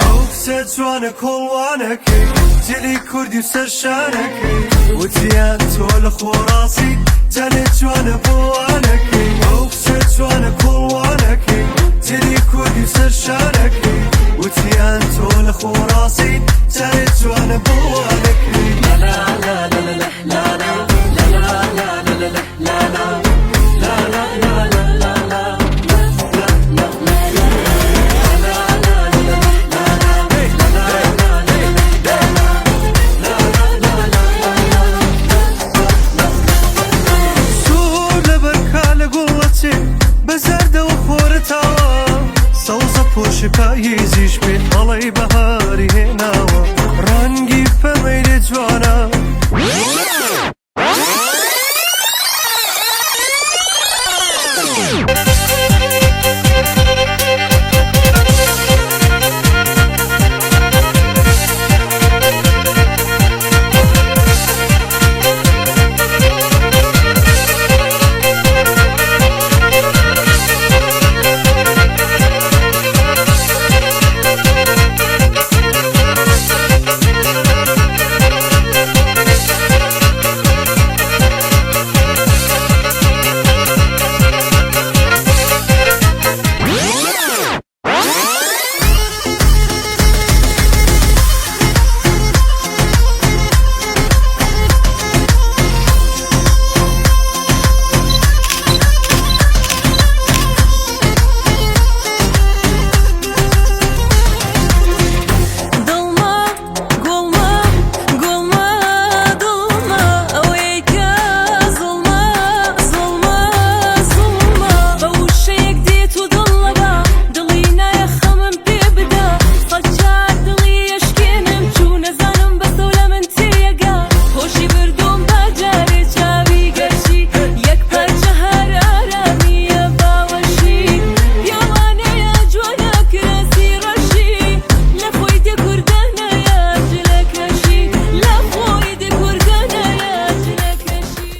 ئەو کچە جوانە کۆڵوانەکەی جلی کوردی و سەر شانەکەی وتیان تۆ لە خۆڕاستی جارێ جوانە بۆوانەکەی ئەو کچە جوانە کۆڵوانەکەی جلی کوردی و سەر شانەکەی وتیان تۆ لە خۆڕاستی جارێ جوانە بۆوانەکەی لا لا لا لا لا لا لا لا لا لا لا لا لا لا لا لا لا سوور لەبەر کالە گوڵ ئەچێ بە زەردەوە خۆرەتاوە سەوزە پۆشی پاییزیش بێ هەڵەی بەهاری هێناوە ڕەنگی پەمەی لێ جوانە.